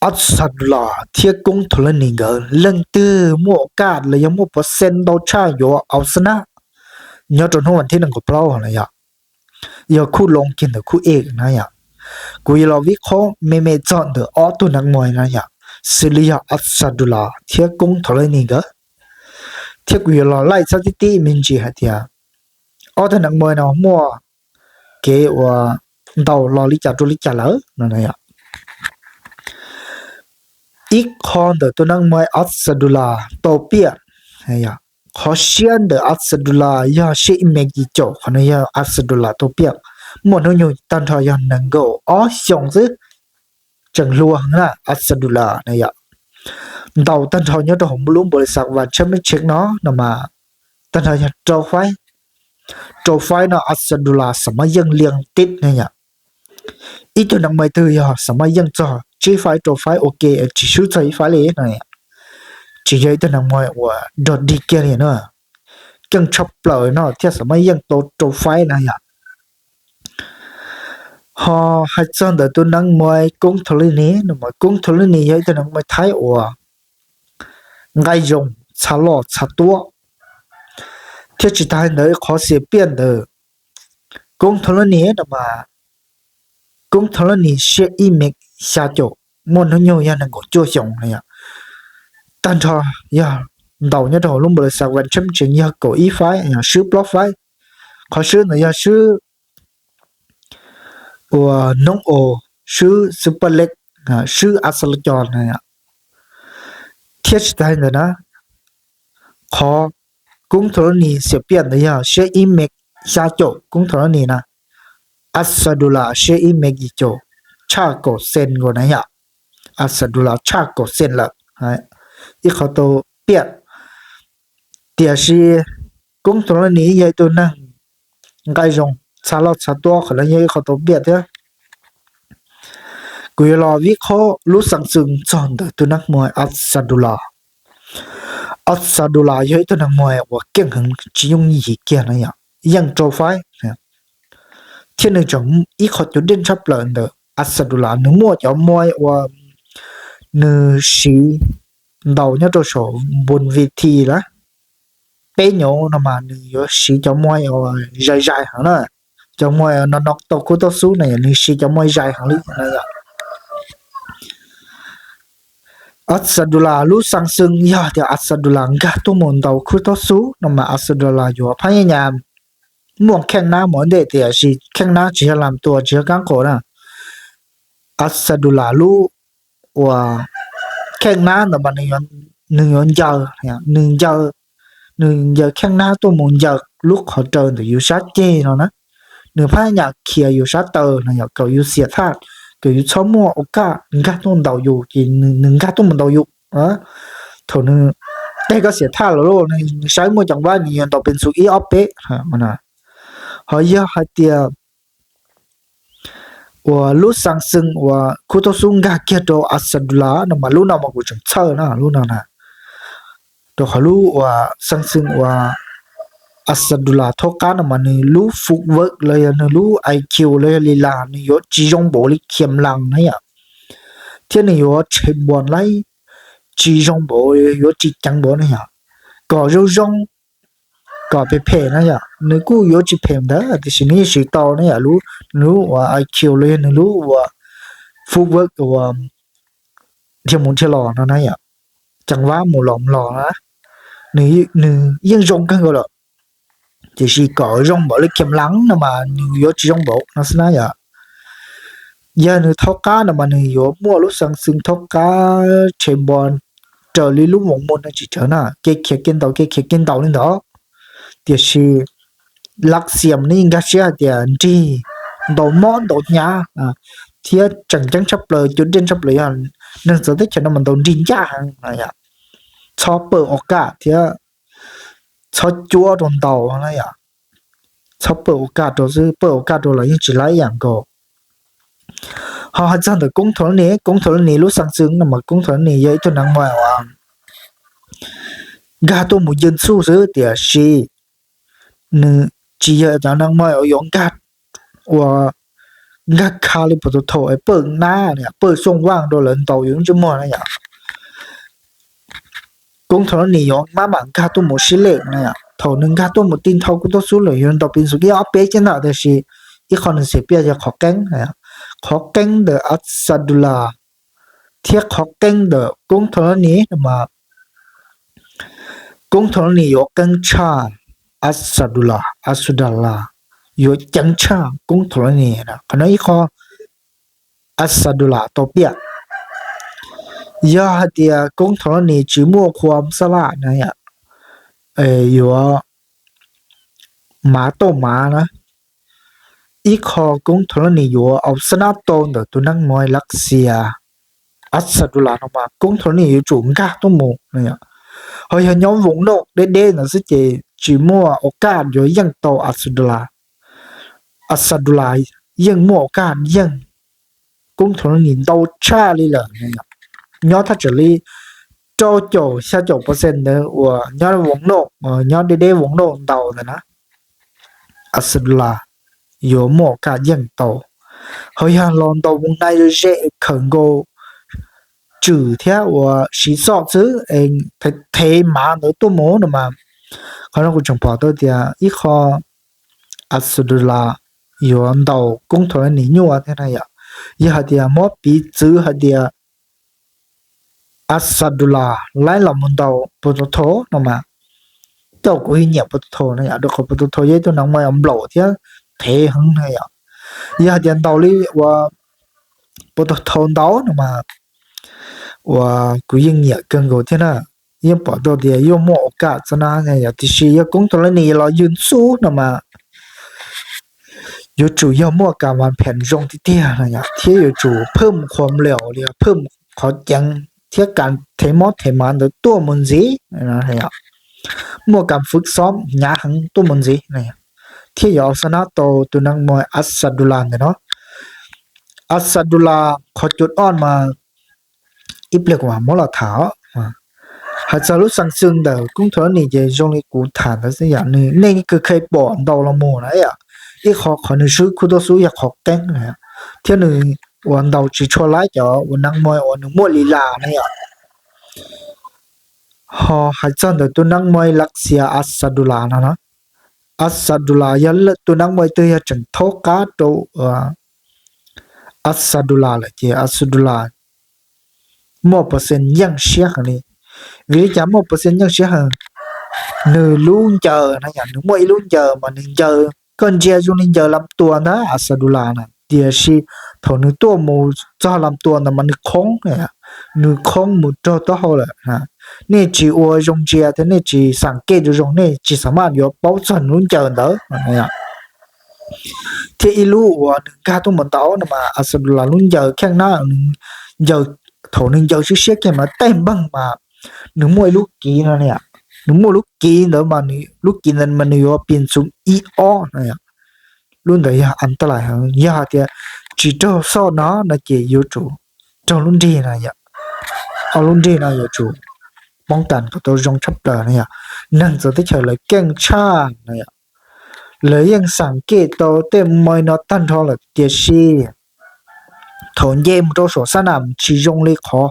Ab Xa Dula thiab Koob Thaus Leej Nis nkawd leej twg muaj kaj los yog muaj pov xees ntau tshaj yuav au xab nab nyob rau hnub vas thib nees nkaum plaub na yom, yog khub loo kiag ntawm khub e na yom. Kuv yuav los vij qhob me me txog ntawm ob tug neeg mos na yom, xws li yog Ab Xa Dula thiab Koob Thaus Leej Nis nkawd, thiab kuv yuav los laij txhab tib tib me ntsis hais tias ob tug neeg mos no muaj kev uas ntaus los li cas rau li cas lawm no. Ib qho ntawm tus neeg mos Ab Xa Dula tau piaj, qhov siab ntawm Ab Xa Dula yog siab ib me yim caum, qhov no yog Ab Xa Dula tau piaj. Muaj hnub nyoog tag nrho yog nees nkaum ob xyoos xwb, tseem hluas heev na Ab Xa Dula na yom. Ntaus tag nrho nyob rau hauv lub npaus li xav vas tsheb meb tsheb no no mas tag nrho yog rau faib, rau faib no Ab Xa Dula xam maj yeej liaj tib ne yom. Ib tug neeg mos twg yog xam maj yeej txog tsib faib rau faib ua ke tsis swb txog ib faib li no, tsis yog ib tug neeg mos uas dog dig kiag li na, keej tshaj plaws no thiaj xam maj yeej tau rau faib na yom. Ho hais txog ntawm tus neeg mos Koob Thaus Leej Nis no mas Koob Thaus Leej Nis yog ib tug neeg mos Thaib uas nqaij zoo txha loj txha tuab, thiab tsis tas li ntawd qhov xiam piaj ntawd Koob Thaus Leej Nis no mas Koob Thaus Leej Nis siab ib me xya caum, muaj hnub nyoog yog nees nkaum cuaj xyoos na yom. Tag nrho yog ntaus nyob rau hauv lub npaus li xav vas tsheb tsees yog kaum ib faib, swb plaub faib. Qhov swb ntawd yog swb uas noob os, swb Super League, swb Ab Xa Los Cos na yom. Thiab tsis tas li ntawd na, qhov Koob Thaus Leej Nis xiam piaj ntawd yog siab ib me xya caum Koob Thaus Leej Nis na, Ab Xa Dula siab ib me yim caum tshaj kaum xees nkaus na yom. Ab Xa Dula tshaj kaum xees lawm, ib qho tau piaj. Tiam sis Koob Thaus Leej Nis yog ib tug neeg nqaij zoo txha loj txha tuab, qhov no yog ib qho tau piaj thiab. Kuv yuav los vij qhob lub xeev xwm txog ntawm tus neeg mos Ab Xa Dula. Ab Xa Dula yog ib tug neeg mos uas keej heev tsis yooj yim kiag na yom, yeej rau faib, thiab nws tseem ib qho cuav dej tshaj plaws ntawm Ab Xa Dula nws muaj cov mos uas nws siv ntaus nyob rau saum npun vi thi lawm. Peb nyuag no mas nws yuav siv cov mos uas zais zais heev na, cov mos no no tau khub toj xub na yom, nws siv cov mos zais heev li na yom. Ab Xa Dula lub xeev xwm yog tias Ab Xa Dula nkag tuaj mus ntaus khub toj xub no mas Ab Xa Dula yuav phab nyaj nyam muaj kheej nab mus ntej, tiam sis kheej nab tsis yog lam tuas tsis yog kab qaum na. Ab Xa Dula lub uas kheej nab ntawd mas nws yuav ncaws, nws ncaws, nws ncaws kheej nab tuaj mus ncaws lub qhov raws ntawm yus sab ceg no na. Nws phab nyam khiav yus sab taw no yom, kom yus xiam thaj, kom yus txhob muaj ua kaj nkag tuaj ntaus yus ces nws nkag tuaj mus ntaus yus. Thaum nws teg koj xiam thaj los lauj, nws saib muaj ceev vab nws yuav ntaus pes ntxhus ib ob peb. Ho yog hais tias uas lub xeev xwm uas khub toj xub nkag kiag rau Ab Xa Dula no mas lub no mas kuv tseem txhawj na lub no na. Rau qhov lub uas xeev xwm uas Ab Xa Dula thaub qab no mas nws lub footwork los yog nws lub I Q los yog li las nws yuav tsis zoo npaum li Khiam Las na yom. Thiab nws yuav tshem npos laib tsis zoo npaum, yuav tsis ceev npaum na yom. Kom zoo zoo, kom phem phem na yom, nws kuj yuav tsis phem ntawd tiam sis nws yeej siv tau na yom, nws lub uas I Q los yog nws lub uas footwork uas dhia mus dhia los no na yom, ceev vab mus los mus los na, nws yeej zoo kawg nkaus lawm. Tiam sis kom zoo npaum li Khiam Las no mas nws yuav tsis zoo npaum no xwb na yom. Yog nws thaub qab no mas nws yuav muaj lub xeev xwm thaub qab tshem npos raws li lub voos mus no tsis tsawg na, kev khiav kev ntaus kev khiav kev ntaus li ntawd. Tiam sis Lav Xias nws yeej nkag siab hais tias nrig ntaus mob ntaus hnyav, thiab tseem ceeb tshaj plaws cuav dej tshaj plaws yog neeg txawv teb chaws no mas ntaus nrig ncaj heev, txhob pawj ua kaj thiab txhob cuab rau ntaus na yom. Txhob pawj ua kaj rau xwb, pawj ua kaj rau los yeej tsis laib ib yam nkaus. Ho hais txog ntawm Koob Thaus Leej Nis, Koob Thaus Leej Nis lub xeev xwm no mas Koob Thaus Leej Nis yog ib tug neeg mos uas nkag tuaj mus yws txuj xwb tiam sis nws tsis yog cov neeg mos uas yuav nkag uas nkag kha li Pov Tau Thau es pawj nab na, pawj xooj vaj rau lawv ntaus yus lub ntsej muag na yom. Koob Thaum Lab Nis yuav maj mam nkag tuaj mus sib lej na yom. Thaum nws nkag tuaj mus ti nthau kuv tub xub lawm yuav ntaus pis ntxuv ib ob peb caj ntawm, tiam sis ib qho nws xiam piaj yog qhov qeeb na yom. Qhov qeeb ntawm Asxadulas thiab qhov qeeb ntawm Koob Thaum Lab Nis no mas Koob Thaum Lab Nis yuav qeeb tshaj Asxadulas, Asxadulas yuav ceev tshaj Koob Thaum Lab Nis. Qhov no ib qho Asxadulas tau piaj. Yog hais tias Koob Thaum Lab Nis tsis muaj qhua xab laj na yom, yuav mav tauj mav na. Ib qho Koob Thaum Lab Nis yuav au xab nab tau ntawm tus neeg Mois Lav Xias Asxadulas no mas Koob Thaum Lab Nis yuav tsum nkag tuaj mus na yom. Ho yog nyob voos noj deb deb ntawd xwb ces tsis muaj au kaj yuav yeej tau Asxadulas. Asxadulas yeej muaj au kaj yeej Koob Thaum Lab Nis ntau tshaj li lawm. Nyob thaj tsam li rau caum xya caum percent ntawd uas nyob voos noj, nyob deb deb voos noj ntau ntawd na, Asxadulas yuav muaj au kaj yeej tau. Ho yog los ntaus voos nai ze khawm nkaus tswm thiab uas siv xoj xwb, thev mav ntawd tuaj mus no mas, qhov no kuv tseem pom tau tias ib qho Asxadulas yuav ntaus Koob Thaum Lab Nis nyuaj thiab na yom. Yog hais tias muab piv txwv hais tias Asxadulas laib los mus ntaus Pov Tau Thau no mas, coj kuv nyiam Pov Tau Thau na yom, rau qhov Pov Tau Thau yog ib tug neeg Mois uas nplaum thiab thev heev na yom. Yog hais tias ntaus li uas Pov Tau Thau ntaus no mas, uas kuv yeej nyiam kawg nkaus thiab na. Yeej pom tau tias yuav muaj au kaj txog na yom, tiam sis yog Koob Thaum Lab Nis los ywg ntxub no mas yuav tsum yog muaj kas vas phem zoo tiag tiag na yom, thiab yuav tsum phaj qhuas mlaus li phaj qhov ceev thiab kas thev mob thev mav ntawd tuaj mus ntxiv, muaj kas fwv xob hnyav heev tuaj mus ntxiv na, thiaj yuav au xab nab tau tus neeg Mois Asxadulas ntawm no. Asxadulas qhov cua ob mas ib pliag kuv mam muab los tham. Hais txog lub xeev xwm ntawm Koob Thaum Lab Nis ces zoo li kuv tham ntawd xwb yom, nws nej kawg kheev pom ntaus los mus na yom. Ib qho qhov nws swb khub tub xub yog qhov qeeb na, thiab nws uas ntaus tsis tshua laib cov uas neeg Mois uas nws muaj li las na yom. Ho hais txog ntawm tus neeg Mois Lav Xias Asxadulas no na, Asxadulas yog tus neeg Mois twg yog tseem thaub qab rau Asxadulas lawm ces Asxadulas muaj percent yeej siab heev li. Vim li cas muaj percent yeej siab heev? Nws lub ncaws na yom, nws muaj ib lub ncaws mas nws ncaws, koj ntsia zoo li ncaws lam tua ntag Asxadulas na, tiam sis thaum nws tuaj mus txog lam tua ntawd mas nws khoob, nws khoob mus raug taub hau lawm. Nej tsis ua zoo ntsia thiab nej tsis xam kej zoo zoo nej tsis xam maj yuav paub txog nws lub ncaws ntawd. Thiab ib lub uas nws nkag tuaj mus ntaus no mas Asxadulas lub ncaws kheej na, nws ncaws, thaum nws ncaws siab siab kiag mas tej npeeg mas nws muaj ib lub kiv no, nws muaj lub kiv ntawd mas, lub kiv ntawd mas nws yuav pis ntxoov ib ob no. Lub ntawd yog an ta lais heev, yog hais tias tsis raug xoj no no ces yuav tsum raug lub nrig no yom. Ob lub nrig no yuav tsum poob tas kom tau zoo tshaj plaws no yom. Neeg txawv teb chaws lawv keej tshaj no yom. Lawv yeej xam kej tau tej Mois no tag nrho lawm tiam sis thaum nce mus rau saum sab nam tsis zoo li qhov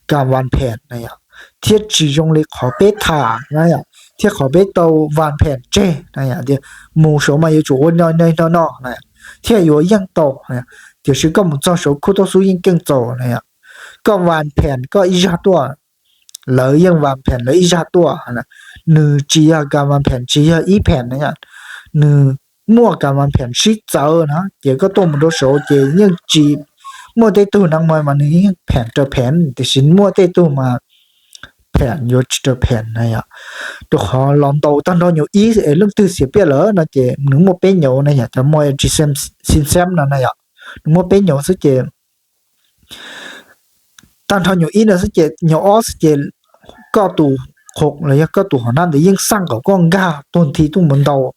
kas vas phem na yom, thiab tsis zoo li qhov peb tham na yom, thiab qhov peb tau vas phem tseg na yom, tias mus saud mas yuav tsum ua no no no no na, thiaj yuav yeej tau. Tiam sis koj mus txog saud khub tub xub yeej keej txaus na yom, koj vas phem koj ib zaj tuaj, lawv yeej vas phem lawv ib zaj tuaj. Nws tsis yog kas vas phem tsis yog ib phem na yom, nws muaj kas vas phem sib txawv na, ces koj tuaj mus rau saud ces yeej tsis, muaj tej tug neeg Mois mas nws yeej phem raws phem, tiam sis muaj tej tug mas phem yuav tsis raws phem na yom. Rau qhov los ntaus tag nrho nyuag ib es leej twg xiam piaj lawm no ces nws muaj peb nyuag na yom, cov Mois tsis xim xeeb no na yom, nws muaj peb nyuag xwb ces tag nrho nyuag ib no xwb ces, nyuag ob xwb ces koj tus qhov los yog koj tus hom nab ntawd yeej xaj kom koj nkag tuag nthi tuaj mus ntaus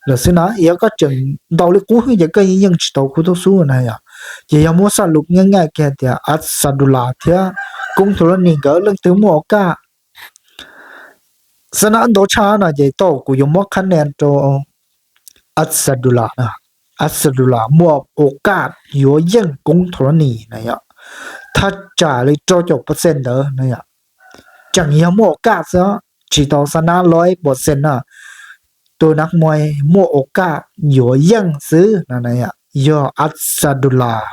lawm xwb na. Yog koj tseem ntaus li qub xwb ces koj yeej yeej tsis tau khub tub xub na yom. Ces yog muab xaj lus nyaj nyaj kiag tias Asxadulas thiab Koob Thaum Lab Nis nkawd leej twg muaj au kaj xab nab ntau tshaj no ces tau kuv yuav muab qhab nia rau Asxadulas na. Asdullah muaj ua kaj yuav yeej koob Thaulani na yom, thaj tsam li rau caum percent ntawd na yom, tseem yog muaj ua kaj xwb, tsis tau xa nab loj percent na. Tus nab muaj muaj ua kaj yuav yeej xwb no na yog Asdullah.